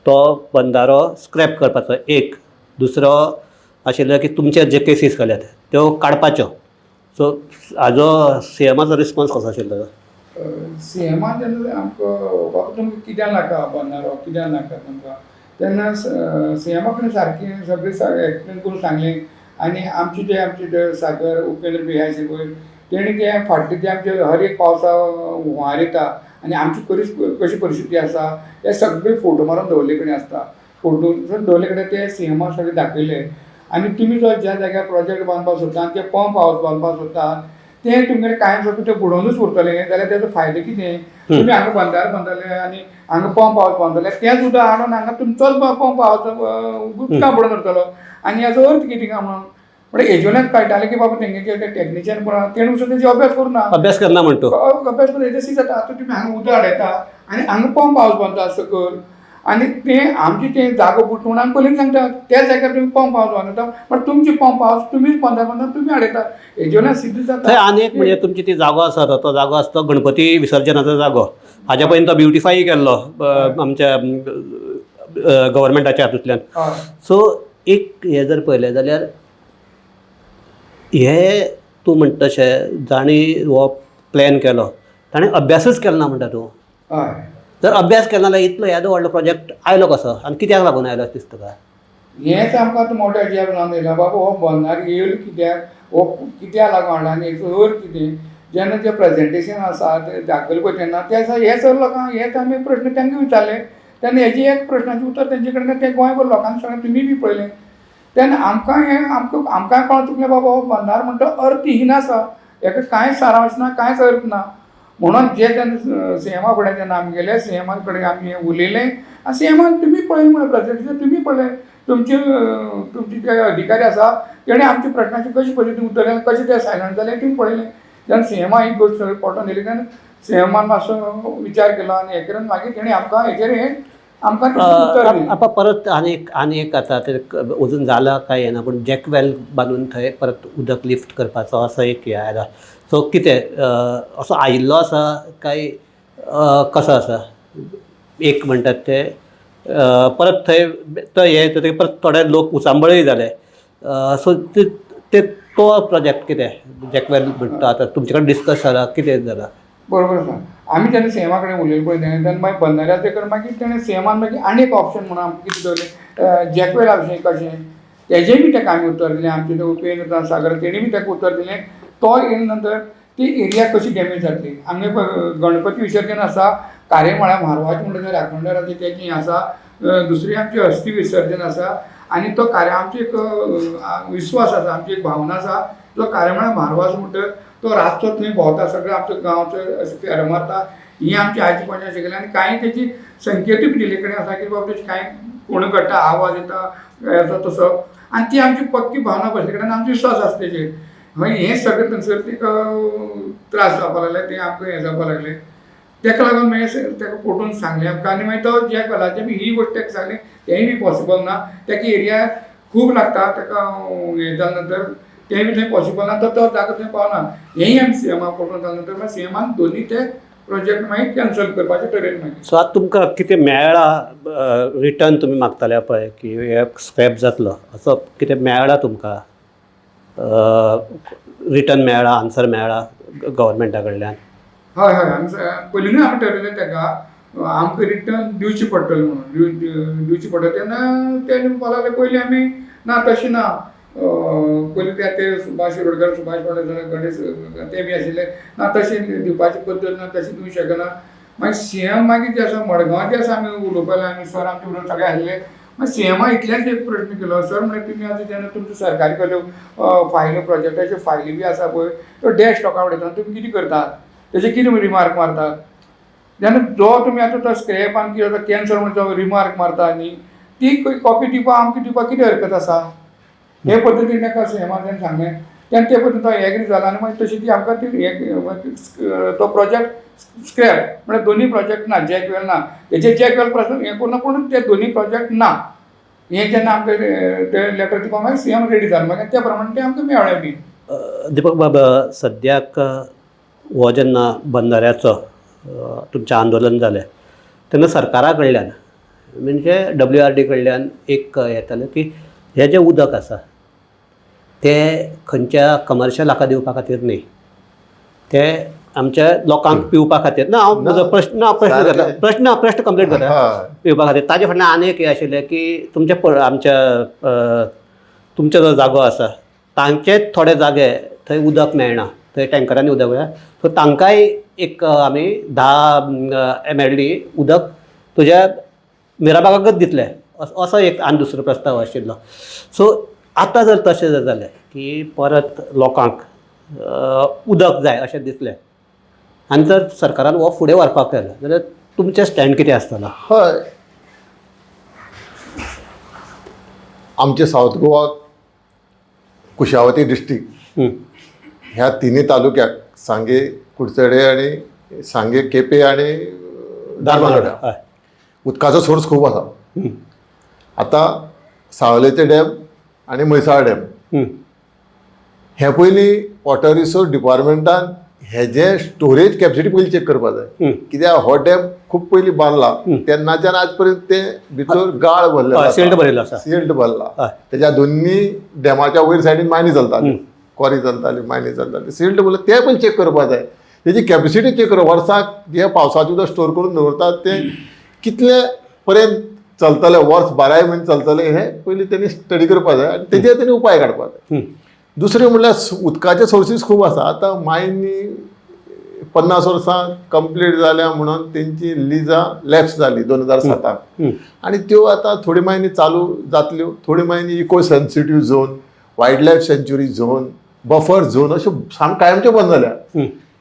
तो बंदारो स्क्रॅप करपाचो एक, दुसरो आशिल्लो की तुमचे जे केसीस घाल्यात त्यो काडपाच्यो. सो हाजो सीएमाचो रिस्पोन्स कसो आशिल्लो? सीएमान जेन्ना आमकां बाबा तुमकां कित्याक नाका बंदारो, कित्याक नाका तुमकां, तेन्ना सीएमा कडेन सारकें सगळें एक्सप्लेन करून सांगलें. आनी आमचे जे आमचे जे सागर उपेंद्र बी आशिल्ले पळय, तेणी ते फाटले जे आमचे हर एक पावसा हुंवार येता आनी आमची कशी परिस्थिती आसा हे सगळे फोटो मारून दवरले कडेन आसता, फोटो दवरले कडेन ते सीएमाक सगळे दाखयले. आनी तुमी जो ज्या जाग्यार प्रोजेक्ट बांदपाक सोदता आनी ते पंप हावस बांदपाक सोदता तें तुमगेलें कांय स्वरूपी तें बुडोवनूच उरतलें जाल्यार तेजो फायदो कितें? तुमी हांगा बंदारो बांदतले आनी हांगा पंप हावस बांदतले, तें सुद्दां हाडून हांगा तुमचोच पंप हावस उदकां बुडोवन उरतलो आनी हाजो अर्थ कितें काय म्हणून. म्हणजे हेजेवयल्यान कळटालें की बाबा तेंगे ते टॅक्निशियन कोण आहा तेणें सुद्दां तेजी अभ्यास करूं ना, अभ्यास करना म्हणटा तूं. अभ्यास करून हेजें जाता. आतां तुमी हांगा उदक हाडयता आनी हांगा पंप हावस बांदता सकयल आनी तें आमचें तें जागो बुडटा म्हणून आमी पयलींच सांगता त्या जाग्यार तुमी पंप हावस बांदता, पण तुमचें पंप हावस तुमीच बांदता बांदता तुमी हाडयता, हेजेवयल्यान सिद्ध जाता. थंय आनी एक म्हणजे तुमची ती जागो आसा, तो जागो आसा तो गणपती विसर्जनाचो जागो, हाज्या पयलीं तो ब्युटिफाय केल्लो आमच्या गव्हर्मेंटाच्या हातूंतल्यान. सो एक हें जर पळयलें जाल्यार हे तूं म्हणटा तशें जांणी हो प्लॅन केलो ताणें अभ्यासूच केलो ना म्हणटा तूं. हय. जर अभ्यास केलो ना जाल्यार इतलो येदो व्हडलो प्रोजेक्ट आयलो कसो आनी कित्याक लागून आयलो अशें दिसता तुका? हेंच आमकां आतां मोठें अजाप जावन येयलां, बाबा हो बंदारो येयलो कित्याक, हो कित्याक लागून हाडला आनी हेचो अर्थ कितें? जेन्ना जें प्रेजेंटेशन आसा तें दाखयलें पळय तेन्ना ते आसा हे सगळे लोकांक हेच आमी प्रश्न तांकां विचारले तेन्ना हेजी एक प्रश्नाचें उतर तेंचे कडेन तें गोंयभर लोकांक सगळें तुमी बी पळयलें तेन्ना आमकां हें आमकां आमकां कळोन चुकलें बाबा हो बंदारो म्हणटा अर्थहीन आसा, हेका कांयच सारांश ना, कांयच अर्थ ना. म्हणून जे जेन्ना सीएमा फुडें जेन्ना आमी गेले, सीएमा कडेन आमी उलयले आनी सीएमान तुमी पळयलें म्हणून प्रेजेंटेशन तुमी पळयलें, तुमचे तुमचे जे अधिकारी आसा तेणे आमच्या प्रश्नाची कशी पद्दतीन उत्तर दिलें, कशें ते सायलंट जालें तुमी पळयलें. जेन्ना सीएमा ही गोश्ट सगळी पटोवन दिली तेन्ना सीएमान मातसो विचार केलो आनी हें करून मागीर तेणी आमकां हेजेर हें आमकां उत्तर दिलें. आतां परत आनी एक आनी एक आतां तें अजून जालां काय येना, पूण जॅकवेल बांदून थंय परत उदक लिफ्ट करपाचो असो एक हें आयला. सो कितें असो आयिल्लो आसा काय कसो आसा? एक म्हणटात ते परत थंय तो हें जातकीर परत थोडे लोक उचांबळय जाले. सो ते तो प्रोजेक्ट कितें जॅकवेल म्हणटा आतां तुमचे कडेन डिस्कस जाला, कितें जाला? बरोबर आसा. आमी जेन्ना सीएमा कडेन उलयले पळय तेन्ना मागीर बंदाऱ्याचें कर, मागीर तेणें सीएमान मागीर आनी एक ऑप्शन म्हणून आमकां कितें दवरलें, जॅकवेला विशीं कशें तेजें बी ताका आमी उतर दिलें. आमचे ते उपेंद्र सागर तेणी बी ताका उतर दिलें. तो येयले नंतर ती एरिया कशी डॅमेज जातली. आमगे गणपती विसर्जन आसा, कारेमळ्या म्हारवाचें म्हणटा राखणदाराचें तेजें आसा, दुसरी आमची अस्थी विसर्जन आसा. आनी तो कार्य आमची एक विस्वास आसा, आमची एक भावना आसा, जो कारेमळ्या म्हारवास म्हणटा तो रातचो थंय भोंवता, सगळें आमच्या गांवचो अशें फेरो मारता. ही आमची आजी पणजे शिकयली आनी कांय तेजी संकेतूय बी दिल्ले कडेन आसा की बाबा तेजी कांय कोण घडटा, आवाज येता येता तसो. आनी ती आमची पक्की भावना बसले कडेन आमचो विस्वास आसा तेजेर. मागीर हें सगळें थंयसर तिका त्रास जावपाक लागले, तें आमकां हें जावपाक लागलें. तेका लागून मागीर तेका पटोवन सांगलें आमकां. आनी मागीर तो ज्या कलाचें बी ही गोश्ट तेका सांगली, तेंय बी पॉसिबल ना, तेका एरिया खूब लागता, तेका हें जाल्या नंतर तें बी थंय पॉसिबल ना, तो जागो थंय पावना. हेंय आमी सीएमाक पटोवन जाल्या नंतर मागीर सीएमान दोनी ते प्रोजेक्ट मागीर कॅन्सल करपाचें ठरयलें मागीर. सो आतां तुमकां कितें मेळ्ळा रिटर्न तुमी मागताले पळय की हे स्क्रॅप जातलो, असो कितें मेळ्ळा तुमकां रिटर्न मेळ्ळा, आन्सर मेळ्ळा गव्हर्मेंटा कडल्यान? हय हय, आमी पयलींनूय आमी ठरयलें तेका आमकां रिटर्न दिवची पडटलें म्हणून, दिवची पडटलें. तेन्ना ते म्हणपाक लागले पयलीं आमी ना तशें ना, पयलीं ते ते सुभाष शिरोडकर, सुभाष पाडकर, गणेश ते बी आशिल्ले, ना तशें दिवपाची पद्दत ना, तशें दिवंक शकना. मागीर सीएम मागीर जे आसा मडगांव जे आसा आमी उलोवपाक लागले, आमी सर आमचे बरोबर सगळे आशिल्ले. मागीर सीएमा इतल्याच एक प्रश्न केलो, सर म्हणलें तुमी आतां जेन्ना तुमचे सरकारी कडल्यो फायली प्रोजेक्टाच्यो फायली बी आसा पळय त्यो डॅश लोकांक उडयता, तुमी कितें करतात, तेजे कितें रिमार्क मारतात? जेन्ना जो तुमी आतां तो स्क्रॅप आनी कितें कॅन्सल म्हणून जो रिमार्क मारता न्ही, ती कॉपी दिवपाक आमकां दिवपाक कितें हरकत आसा? हे पद्दतीन ताका सीएमान तेणें सांगलें, तेन्ना ते पद्दतीन तो एग्री जाला. आनी मागीर तशी ती आमकां ती तो प्रोजेक्ट स्क्रॅप म्हळ्यार दोनी प्रोजेक्ट ना, जॅकवेल ना, तेजे जॅकवेल प्रश्न हें करूं ना, पूण ते दोनी प्रोजेक्ट ना हें जेन्ना आमकां ते लेटर दिवपाक मागीर सीएम रेडी जालो, मागीर त्या प्रमाणे तें आमकां मेळ्ळें बी. दिपक बाब, सद्याक हो जेन्ना बंदाऱ्याचो तुमचें आंदोलन जालें तेन्ना सरकारा कडल्यान म्हणजे WRD कडल्यान एक येतालें की हें जें उदक आसा तें खंयच्या कमर्शियल हाका दिवपा खातीर न्ही, तें आमच्या लोकांक पिवपा खातीर ना. हांव म्हजो प्रश्न ना, प्रश्न करता, प्रश्न प्रश्न कंप्लीट करता. पिवपा खातीर. ताजे फाटल्यान आनी एक हें आशिल्लें की तुमच्या आमच्या तुमचो जो जागो आसा तांचे थोडे जागे थंय उदक मेळना, थंय टँकरांनी उदक मेळना, सो तांकांय एक आमी 10 MLD उदक तुज्या मिराबागाकच दितले असो एक आनी दुसरो प्रस्ताव आशिल्लो. सो आतां जर तशें जर जालें की परत लोकांक उदक जाय अशें दिसलें आनी जर सरकारान हो फुडें व्हरपाक केलो जाल्यार तुमचें स्टँड कितें आसतलो? हय, आमचे सावथ गोवा कुशावती डिस्ट्रिक्ट ह्या तिन्ही तालुक्याक सांगे, कुडचडे आनी सांगे, केपें आनी धारबांदोड्या उदकाचो सोर्स खूब आसा. आतां सावलेचे डॅम आनी म्हैसाळ डॅम हे पयलीं वॉटर रिसोर्स डिपार्टमेंटान हेजे स्टोरेज कॅपॅसिटी पयलीं चॅक करपा जाय, कित्याक हो डॅम खूब पयलीं बांदला तेन्नाच्यान आज पर्यंत ते भितर गाळ भरले, सिल्ट भरिल्लो आसा, सिल्ट भरला. तेज्या दोन्ही डॅमाच्या वयर सायडीन मायनी चलताली, क्वारी चलताली, मायनी चलताली, सिल्ट भरला, ते पयलीं चॅक करपा जाय. तेजी कॅपॅसिटी चॅक करप, वर्साक जे पावसाचें उदक स्टोर करून दवरतात तें कितले पर्यंत चलतलें, वर्स बाराय म्हयने चलतलें, हें पयलीं तेणी स्टडी करपा जाय आनी तेजेर तेणी उपाय काडपा जाय. दुसरें म्हणल्यार उदकाचे सोर्सीस खूब आसा. आतां मायनी 50 वर्सां कंप्लीट जाल्या म्हणून तेंची लिजां लॅप्स जाली 2007 आनी त्यो आतां थोडी मायनी चालू जातल्यो, थोडी Mayani eco sensitive zone, wild life sanctuary zone, buffer zone अश्यो सामक्यो कायमच्यो बंद जाल्या.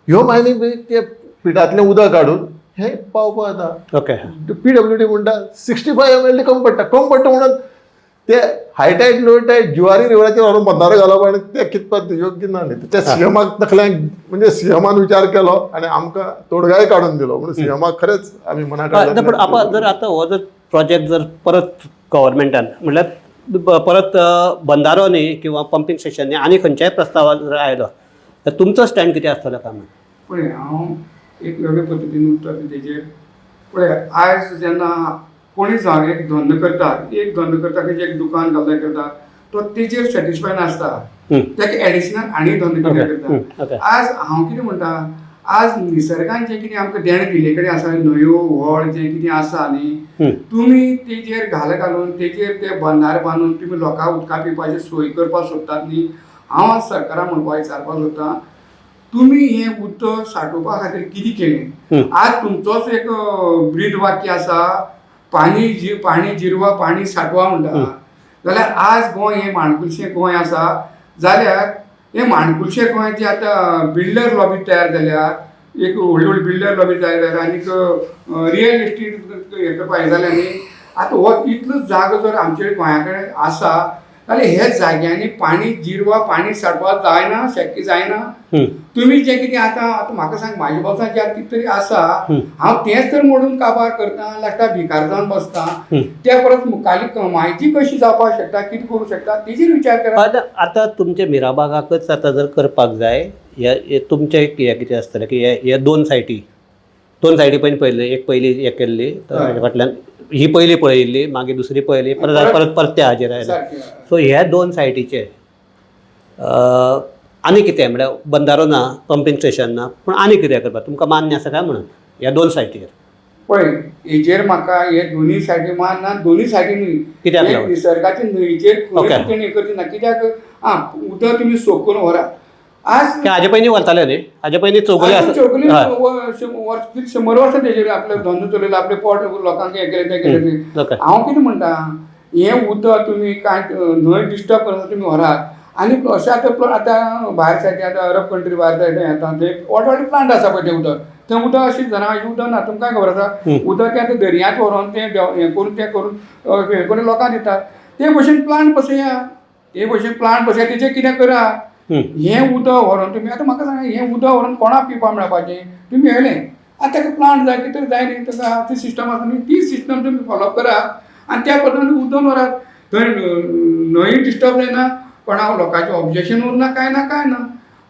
ह्यो मायनी ते पिटांतलें उदक काडून हें पावपा जाता. ओके, PWD म्हणटा 65 MLD कमी पडटा, कमी पडटा म्हणून ते हाय टायड लो टायड जुवारी रिवराचेर व्हरून बंदारो घालप आनी ते कितपत योग्य ना न्ही. त्या सीएमाक तकल्याक म्हणजे सीएमान विचार केलो आनी आमकां तोडगाय काडून दिलो म्हणून सीएमाक खरेंच आमी मना पण आपण जर आतां हो जर प्रोजेक्ट जर परत गव्हर्मेंटान म्हणल्यार परत बंदारो न्ही किंवा पंपींग स्टेशन न्ही आनी खंयच्याय प्रस्तावा जर आयलो तर तुमचो स्टँड कितें आसतलो काय म्हणून? पळय, हांव एक वेगळे पद्दतीन उत्तर दिता तेजेर. पळय, आयज जेन्ना कोणी जावं एक धंदो करता, एक धंदो करता, खंयचें एक दुकान घालता करता, तो तेजेर सॅटिस्फाय नासता, ताका एडिशनल आनी धंदो कितें करता. आज हांव कितें म्हणटा, आज निसर्गान जें कितें आमकां देणें दिल्ले कडेन आसा, न्हंयो व्हळ जें कितें आसा न्ही, तुमी तेजेर घाल घालून तेजेर ते बंदारे बांदून तुमी लोकांक उदका पिवपाची सोय करपाक सोदतात न्ही. हांव आज सरकाराक म्हणपाक विचारपाक सोदतां, तुमी हें उदक सांठोवपा खातीर कितें केलें? आज तुमचोच एक ब्रीद वाक्य आसा, पाणी जिरवा पाणी साठवा म्हणटा. जाल्यार आज गोंय हें माणकुलशें गोंय आसा, जाल्यार हें माणकुलशें गोंय जे आतां बिल्डर लॉबी तयार जाल्या, एक व्हडली व्हडली बिल्डर लॉबी तयार जाल्या आनीक रियल इस्टेट हें करपा हें जालें न्ही. आतां हो इतलो जागो जर आमचे गोंया कडेन आसा जाल्यार ह्या जाग्यांनी पाणी जिरवा पाणी साठवा जायना, शक्य जायना. तुमी जें कितें आतां आतां म्हाका सांग, म्हाज्या बोल्सांत जें आतां कितें तरी आसा, हांव तेंच तर मोडून काबार करता, लास्टाक भिकार जावन बसता. त्या परस मुखाल्ली कमायची कशी जावपाक शकता, कितें करूं शकता तेजेर विचार करा. आतां आतां तुमच्या मिराबागाकच आतां जर करपाक जाय, हे तुमचें एक हें कितें आसतलें की हे दोन सायटी, दोन सायटी पयलीं पळयल्ली, एक पयली हें केल्ली, तर फाटल्यान ही पयली पळयल्ली, मागीर दुसरी पळयली, परत परत परत त्या हाजेर आयले. सो ह्या दोन सायटीचे आनी कितें म्हळ्यार बंदारो ना, पंपींग स्टेशन ना, पूण आनी कितें करपाक तुमकां मान्य आसा काय म्हणून ह्या दोन सायटीचेर? पळय, हेजेर म्हाका हे दोनूय सायडी मान ना, दोनूय सायडीन कित्याक न्ही, लागून? निसर्गाचे न्हंयचेर खंय हें करची ना. कित्याक आं उदक तुमी सोकून व्हरात आज, हाजे पयलीं व्हरताले न्ही, हाजे पयलीं चौगुले आसा, चौगुले 100 वर्सां तेजेर आपलो धंदो चलयलो, आपलें पोट लोकांक हें केलें तें केलें. हांव कितें म्हणटा, हें उदक तुमी कांय न्हंय डिस्टर्ब करना, तुमी व्हरात. आनी अशें आतां आतां भायर सायडीन आतां अरब कंट्री भायर सायडीन येता थंय व्हड व्हडले प्लांट आसा पळय, तें उदक तें उदक अशें जनावरांचें उदक ना, तुमकां खबर आसा. उदक तें आतां दर्यांत व्हरोन तें हें करून तें करून हें करून लोकांक दितात. ते भशेन प्लांट बसया, ते भशेन प्लांट बसया, तेजेर कितें करा. हें उदक व्हरोन तुमी आतां म्हाका सांगा, हें उदक व्हरोन कोणाक पिवपाक मेळपाचें? तुमी हेलें आतां ताका प्लांट जाय, कितें जाय न्ही, ताका ती सिस्टम आसा न्ही, ती सिस्टम तुमी फॉलोअप करा आनी त्या पद्दतीन उदक व्हरात. थंय न्हंय डिस्टर्ब जायना, कोणाक लोकांचें ऑब्जेक्शन उरना, कांय ना कांय ना.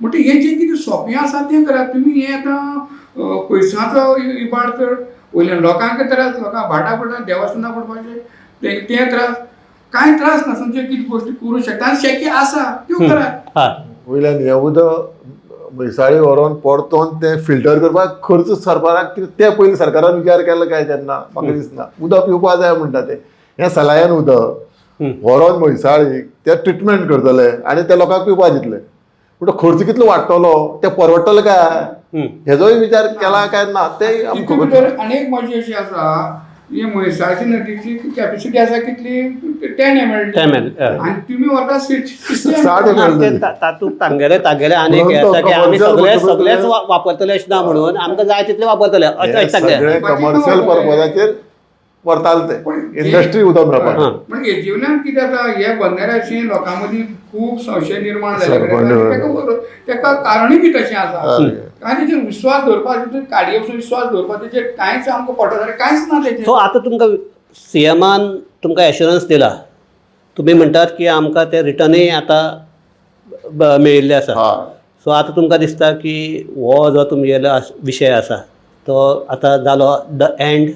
म्हणटकीर हें जें कितें सोंपें आसा तें करात तुमी. हें आतां पयशांचो इबाड चड, वयल्यान लोकांक त्रास, लोकांक भाटां पडटा, देवस्थानां पडपाचें तें त्रास, कांय त्रास नासतना ज्यो कितें गोश्टी करूं शकता आनी शक्य आसा त्यो करात. वयल्यान हें उदक म्हैसाळी व्हरोन परतोन तें फिल्टर करपाक खर्च सरकाराक कितें तें पयलीं सरकारान विचार केलो काय तेन्ना म्हाका दिसना. उदक पिवपा जाय म्हणटा तें, हें सलायन उदक व्हरोन म्हैसाळीक तें ट्रिटमेंट करतले आनी ते लोकांक पिवपा दितले, पूण खर्च कितलो वाडटलो, तें परवडटलें काय हेजोय विचार केला काय ना तें आमकां खबर. आनी एक म्हजी अशी आसा, ही म्हैसाळची नदीची कॅपेसिटी आसा कितली, 10 ml, आनी तुमी व्हरता 60 ml. तातूंत तांगेले तागेले आनी एक आसा की आमी सगळे सगळेच वापरतले अशें ना, म्हणून आमकां जाय तितले वापरतले अशें. सगळे कमर्शियल पर्पजाचेर व्हरताले ते इंडस्ट्री उदक मेळपाक. पण हेजेवयल्यान कितें जाता, हे बंदराची लोकां मदीं खूब संशय निर्माण जाले, तेका कारणूय बी तशें आसा. आनी तेजेर विश्वास दवरपाक, काडये वचून विश्वास दवरपाक तेजेर कांयच आमकां पडटा जाल्यार कांयच ना तेजेर. सो आतां तुमकां सीएमान तुमकां एश्युरन्स दिला, तुमी म्हणटात की आमकां ते रिटर्नूय आतां मेळिल्ले आसा. सो आतां तुमकां दिसता की हो जो तुमगेलो विशय आसा तो आतां जालो the end,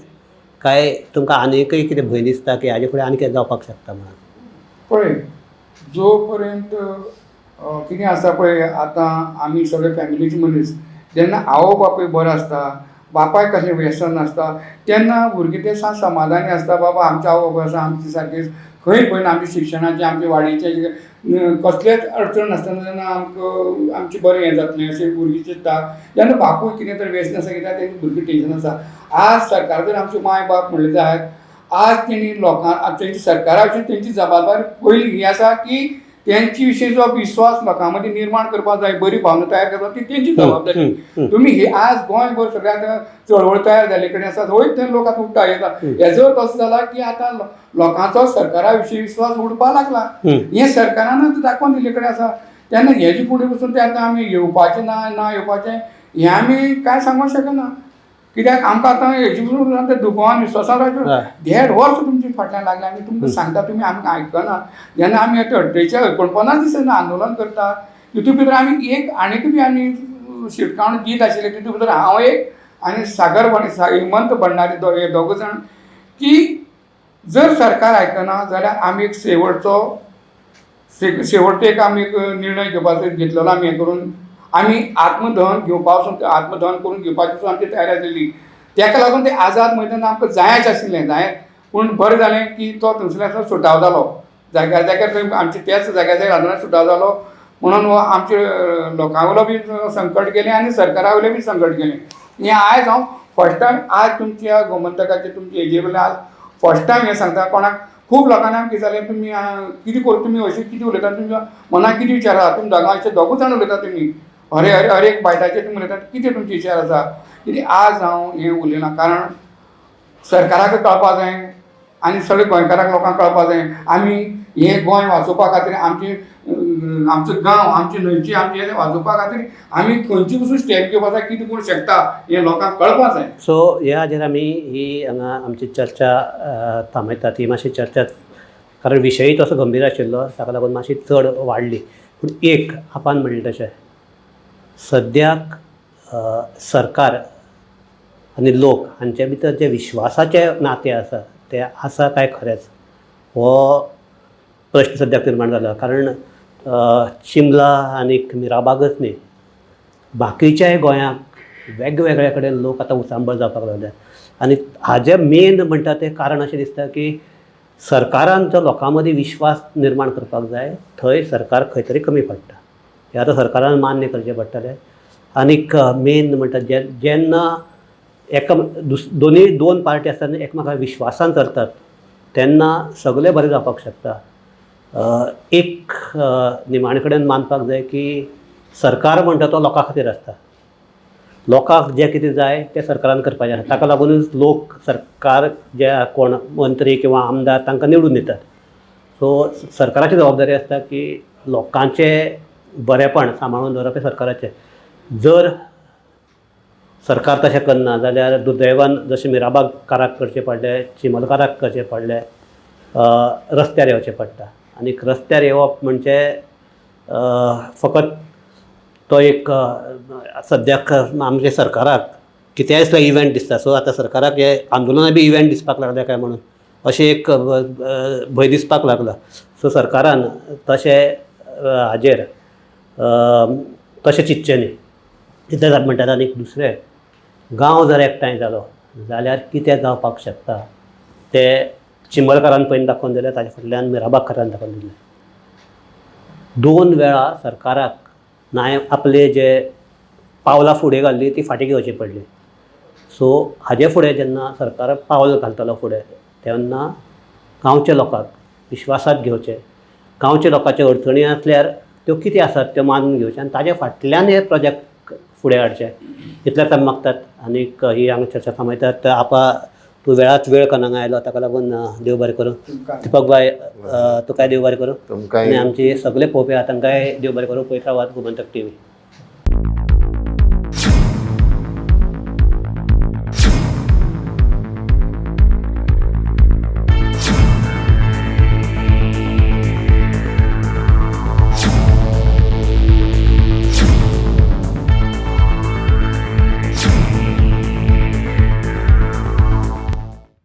काय तुमकां आनीकय कितें भंय दिसता की हाजे फुडें आनी कितें जावपाक शकता म्हणून? पळय, जो पर्यंत कितें आसा पळय, आतां आमी सगळे फॅमिलीचे मनीस, जेन्ना आवय बापूय बरो आसता, बापायक कसलें व्यसन नासता, तेन्ना भुरगीं ते सा समाधानी आसता, बाबा आमचे आवय बापूय आसा, आमची सारकी खंय पळयना आमच्या शिक्षणाचें, आमच्या वाडीचें कसलेच अडचण नासतना जेन्ना आमकां आमचें बरें हें जातलें अशें भुरगीं चिंत्ता. जेन्ना बापूय कितें तरी व्यसन आसा कित्याक तेंची भुरगीं टेंशन आसा. आज सरकार जर आमचे माय बाप म्हणलें जायत, आज तेणी लोकां तेंची सरकारा विशीं तेंची जबाबदारी पयली ही आसा की तेंचे विशीं जो विश्वास लोकां मदीं निर्माण करपाक जाय, बरी भावना तयार करपाक, ती तेंची जबाबदारी. तुमी ही आज गोंयभर सगळ्याक चळवळ तयार जाल्ले कडेन आसा, वयर थंय लोक आतां उठ्ठा येता. हेजो अर्थ असो जाला की आतां लोकांचो सरकारा विशीं विश्वास उडपाक लागला, हें सरकारान आतां दाखोवन दिल्ले कडेन आसा. तेन्ना हेजे फुडें पसून तें आतां आमी येवपाचें ना, ना येवपाचें हें आमी कांय सांगूंक शकना, कित्याक आमकां आतां हेजे पसून आतां दुबावान विश्वासान रावचें. 1.5 वर्स तुमचे फाटल्यान लागले, आमी तुमकां सांगता, तुमी आमकां आयकना. जेन्ना आमी आतां 48 49 दिसांनी आंदोलन करता तितूंत भितर आमी एक आनीक बी आमी शिटकावणी दीत आशिल्ले. तितूंत भितर हांव एक आनी सागर हेमंत भंडारी हे दोग जाण की जर सरकार आयकना जाल्यार आमी एक शेवटचो शेवटचो एक आमी एक निर्णय घेवपाचो घेतलेलो. आमी हें करून आमी आत्मदहन घेवपा वचून आत्मदहन करून घेवपाची सुद्दां आमची तयारी आसलेली. तेका लागून ते आझाद मैदान आमकां जायच आशिल्लें जाय. पूण बरें जालें की तो थंयसरल्यान सुटाव जालो. जाग्यार जाग्यार थंय आमचे त्याच जाग्यार जाग्यार आंदोलन सुटाव जालो म्हणून हो आमचे लोकां वयलो बी संकट गेलें आनी सरकारा वयलें बी संकट गेलें. हें आयज हांव फर्स्ट टायम आज तुमच्या गोमंतकाचे तुमचे हेजे वयल्यान आज फर्स्ट टायम हें सांगता. कोणाक खूब लोकांनी आमकां कितें जालें, तुमी कितें करूं, तुमी अशें कितें उलयता, तुमच्या मनाक कितें विचार आसा, तुमी दोगां अशें दोगूच जाण उलयता, तुमी हरे हरे हर एक बायटाचेर तुमी उलयता, कितें तुमचे विचार आसा कितें. आज हांव हें उलयना कारण सरकाराक कळपा जाय आनी सगळे गोंयकारांक लोकांक कळपा जाय. आमी हें गोंय वाचोवपा खातीर आमची आमचो गांव आमची न्हंयची आमची हें वाचोवपा खातीर आमी खंयची पसून स्टेप घेवपा जाय, कितें करूंक शकता हें लोकांक कळपा जाय. सो ह्या हाजेर आमी ही हांगा आमची चर्चा थांबयतात. ही मातशी चर्चा कारण विशयी तसो गंभीर आशिल्लो ताका लागून मातशी चड वाडली. पूण एक आपान म्हणलें तशें सद्याक सरकार आनी लोक हांचे भितर जे विश्वासाचें नातें आसा तें आसा काय खरेंच हो प्रश्न सद्याक निर्माण जाला. कारण चिंबला आनी मिराबागच न्ही, बाकीच्याय गोंयांक वेगवेगळ्या कडेन लोक आतां उचांबळ जावपाक लागल्यात. आनी हाजें मेन म्हणटा तें कारण अशें दिसता की सरकारान जो लोकां मदीं विश्वास निर्माण करपाक जाय थंय सरकार खंय तरी कमी पडटा. हें आतां सरकारान मान्य करचें पडटलें. आनीक मेन म्हणटा जेन्ना एका दोनूय दोन पार्टी आसता आनी एकमेका विश्वासान चलतात तेन्ना सगळें बरें जावपाक शकता. एक निमाणे कडेन मानपाक जाय की सरकार म्हणटा तो लोकां खातीर आसता. लोकांक जें कितें जाय तें सरकारान करपाचें आसा. ताका लागुनूच लोक सरकार जे कोण मंत्री किंवा आमदार तांकां निवडून दितात. सो सरकाराची जबाबदारी आसता की लोकांचें बरेंपण सांबाळून दवरप हें सरकाराचें. जर सरकार तशें करना जाल्यार दुर्दैवान जशें मिराबागकाराक करचें पडलें, चिंबलकाराक करचें पडलें, रस्त्यार येवचें पडटा. आनीक रस्त्यार येवप म्हणजे फकत तो एक सद्याक आमच्या सरकाराक कितेंय आसल्यार इव्हेंट दिसता. सो आतां सरकाराक हे आंदोलनां बी इव्हेंट दिसपाक लागल्या काय म्हणून अशें एक भंय दिसपाक लागला. सो सरकारान तशें हाजेर तशें चिंतचें न्ही. कितें म्हणटात. आनी दुसरें, गांव जर एकठांय जालो जाल्यार कितें जावपाक शकता तें चिंबलकारान पयलीं दाखोवन दिलें, ताजे फाटल्यान मिराबागकारान दाखोवन दिलें. दोन वेळा सरकाराक नाय आपले जे पावलां फुडें घाल्ली ती फाटीं घेवची पडली. सो हाजे फुडें जेन्ना सरकार पावल घालतलो फुडें तेन्ना गांवच्या लोकांक विश्वासात घेवचें, गांवच्या लोकांच्यो अडचणी आसल्यार त्यो कितें आसात त्यो मानून घेवचें आनी ताजे फाटल्यान हे प्रोजेक्ट फुडें हाडचे. इतलेंच आमी मागतात. आनीक ही हांगा चर्चा थांबयतात. आपा तूं वेळात वेळ करून आयलो ताका लागून देव बरें करूं. दीपक बाय तुकाय देव बरें करूं. तुमकांय. आनी आमचे सगळे पळोवपी आहा तांकांय देव बरें करूं. पळयत रावात गोमंतक टीव्ही.